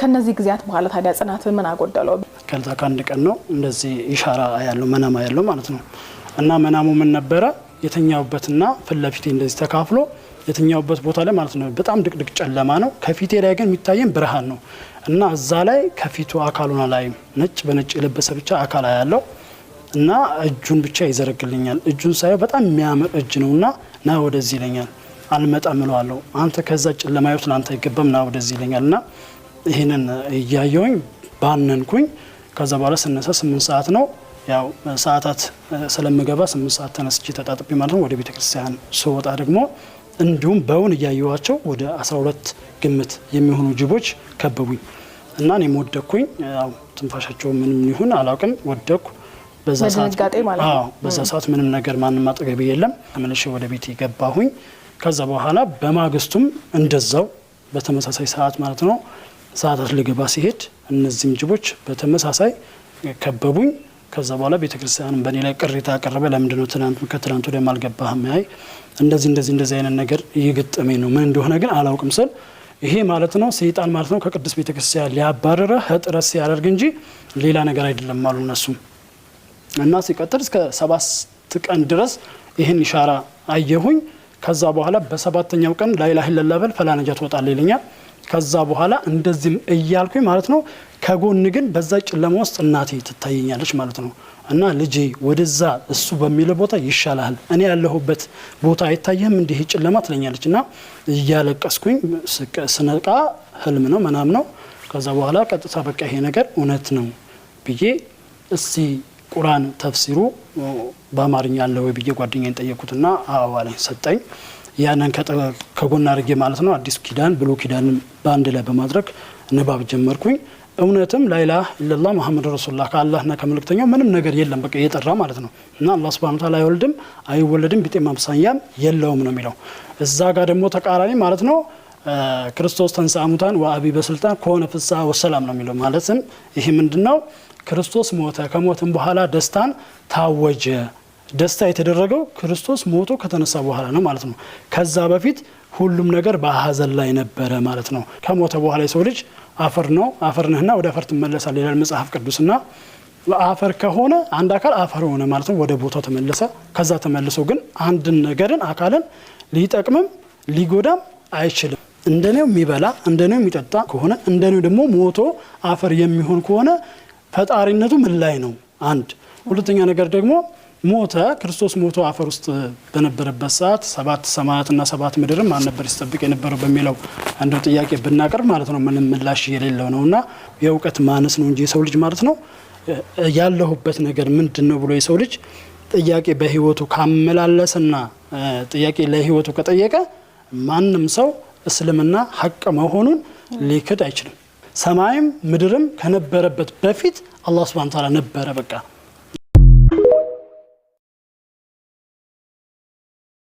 ከነዚህ ጊዜያት በኋላ ታዲያ ጽናት ምን አጎደለው? ከዛ ከአንድ ቀን ነው እንደዚህ إشارة ያለው መናማ ያለው ማለት ነው። እና መናሙ ምን ነበረ? የተኛውበትና ፊት ለፊቴ እንደዚህ ተካፍሎ የተኛውበት ቦታ ላይ ማለት ነው በጣም ድቅድቅ ጨለማ ነው። ከፊቴ ላይ ግን የሚታየን ብርሃን ነው። እና እዛ ላይ ከፊቱ አካሉን አላይም፣ ነጭ በነጭ የለበሰ ብቻ አካል ያለው እና እጁን ብቻ ይዘረግልኛል። እጁን ሳየው በጣም የሚያምር እጅ ነውና ና ወደዚህ ይለኛል። አልመጣም እለዋለሁ። አንተ ከዛ ጨለማ ህይወት ለአንተ አይገባም፣ ና ወደዚህ ይለኛል። እና ይህንን እያየውኝ ባነንኩኝ። ከዛ በኋላ ስነሳ 8 ሰዓት ነው። ያው ሰዓታት ስለምገባ 8 ሰዓት ተነስቼ ተጣጥቤ ማለት ነው ወደ ቤተ ክርስቲያን ስወጣ ደግሞ እንዲሁም በውን እያየዋቸው ወደ 12 ግምት የሚሆኑ ጅቦች ከበቡኝ እና እኔም ወደኩኝ። ያው ትንፋሻቸው ምንም ይሁን አላውቅም፣ ወደኩ። በዛ ሰዓት በድንጋጤ ማለት ነው። አዎ፣ በዛ ሰዓት ምንም ነገር ማንም አጠገቤ የለም። ተመልሼ ወደ ቤት ገባሁኝ። ከዛ በኋላ በማግስቱም እንደዛው በተመሳሳይ ሰዓት ማለት ነው ሰዓታት ልገባ ሲሄድ እነዚህም ጅቦች በተመሳሳይ ከበቡኝ። ከዛ በኋላ ቤተክርስቲያን በእኔ ላይ ቅሬታ አቀረበ። ለምንድን ነው ትናንት ከትናንት ወዲያም አልገባህም? አይ እንደዚህ እንደዚህ እንደዚህ አይነት ነገር እየገጠመኝ ነው፣ ምን እንደሆነ ግን አላውቅም ስል ይሄ ማለት ነው ሰይጣን ማለት ነው ከቅዱስ ቤተክርስቲያን ሊያባረረህ ጥረት ሲያደርግ እንጂ ሌላ ነገር አይደለም አሉ እነሱም። እና ሲቀጥል እስከ 7 ቀን ድረስ ይህን إشارة አየሁኝ። ከዛ በኋላ በሰባተኛው ቀን لا إله إلا الله በል فلا نجاة ትወጣለህ ይለኛል። ከዛ በኋላ እንደዚህም እያልኩኝ ማለት ነው ከጎን ግን በዛ ጨለማ ውስጥ እናቴ ትታየኛለች ማለት ነው። እና ልጄ ወደዛ እሱ በሚለው ቦታ ይሻልሃል፣ እኔ ያለሁበት ቦታ አይታየህም እንዲህ ጨለማ ትለኛለች። እና እያለቀስኩኝ ስነቃ ህልም ነው መናም ነው። ከዛ በኋላ ቀጥታ በቃ ይሄ ነገር እውነት ነው ብዬ እስቲ ቁርአን ተፍሲሩ በአማርኛ አለ ወይ ብዬ ጓደኛዬን ጠየቅኩትና አዎ አለኝ፣ ሰጠኝ። ያንን ከጎን አድርጌ ማለት ነው አዲስ ኪዳን ብሉይ ኪዳንን በአንድ ላይ በማድረግ ንባብ ጀመርኩኝ። እውነትም لا إله إلا الله محمد رسول الله ከአላህና ከመልእክተኛው ምንም ነገር የለም፣ በቃ እየጠራ ማለት ነው። እና አላህ سبحانه وتعالى አይወልድም አይወለድም ቢጤም አምሳያም የለውም ነው የሚለው። እዛ ጋር ደግሞ ተቃራኒ ማለት ነው ክርስቶስ ተንሥአ እሙታን ወዐብይ በስልጣን ኮነ ፍስሐ ወሰላም ነው የሚለው። ማለትም ይሄ ምንድነው? ክርስቶስ ሞተ፣ ከሞትም በኋላ ደስታን ታወጀ። ደስታ የተደረገው ክርስቶስ ሞቶ ከተነሳ በኋላ ነው ማለት ነው። ከዛ በፊት ሁሉም ነገር በሀዘን ላይ ነበረ ማለት ነው። ከሞተ በኋላ የሰው ልጅ አፈር ነው፣ አፈር ነህና ወደ አፈር ትመለሳለህ ይላል መጽሐፍ ቅዱስና አፈር ከሆነ አንድ አካል አፈር ሆነ ማለት ነው፣ ወደ ቦታው ተመለሰ። ከዛ ተመልሶ ግን አንድን ነገርን አካልን ሊጠቅምም ሊጎዳም አይችልም። እንደኔው የሚበላ እንደኔው የሚጠጣ ከሆነ እንደኔው ደግሞ ሞቶ አፈር የሚሆን ከሆነ ፈጣሪነቱ ምን ላይ ነው? አንድ ሁለተኛ ነገር ደግሞ ሞተ ክርስቶስ ሞቶ አፈር ውስጥ በነበረበት ሰዓት ሰባት ሰማያትና ሰባት ምድርም ማን ነበር ሲጠብቅ የነበረው በሚለው አንዱ ጥያቄ ብናቀርብ ማለት ነው ምንም ምላሽ የሌለው ነውና የእውቀት ማነስ ነው እንጂ የሰው ልጅ ማለት ነው ያለሁበት ነገር ምንድን ነው ብሎ የሰው ልጅ ጥያቄ በህይወቱ ካመላለሰና ጥያቄ ለህይወቱ ከጠየቀ ማንም ሰው እስልምና ሀቅ መሆኑን ሊክድ አይችልም። ሰማይም ምድርም ከነበረበት በፊት አላህ سبحانه وتعالى ነበረ። በቃ